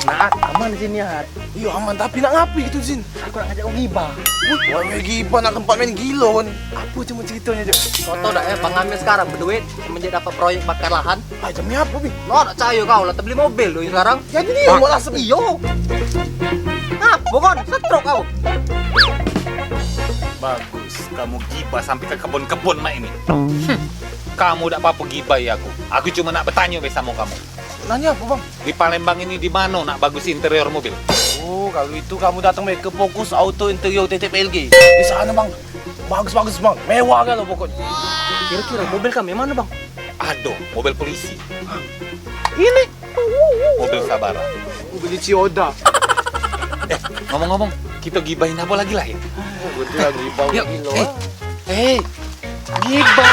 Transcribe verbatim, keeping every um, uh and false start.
Nah, aman di sini, Hat. Iyo, aman, tapi nak ngapo gitu, Zin? Aku nak ngajak kau gibah. Wah, gibah nak tempat main gilo, kan? Apo cuma ceritonyo, Cok? Kau tau dak, eh, Bang Amir sekarang berduit, semenjak dapat proyek bakar lahan. Ah, demi apo, Bi? Lo nak cayo kau lah, tebeli mobil tu sekarang. Jadi dia Bang, malah sepi. Iyo. Ngapo kon? Setruk kau. Bagus, kamu gibah sampai ke kebun-kebun mak ini. Hmm. Kamu dak apa-apa gibahi aku. Aku cuma nak bertanya be samo kamu. Nanya apa, Bang? Di Palembang ini di mano nak bagus interior mobil? Oh, kalau itu kamu datang be ke Fokus Auto Interior titik P L G. Di sana, Bang. Bagus-bagus, Bang. Mewah galo pokoknyo. Kira-kira mobil kamu yang mano, Bang? Ado, mobil polisi. Ini. Mobil sabara. Mobil Ciyoda. Eh, ngomong-ngomong, kito gibahin apo lagi lah yo? Betul lagi, Bang. Yuk, gilo, eh, ah. Eh, gibah.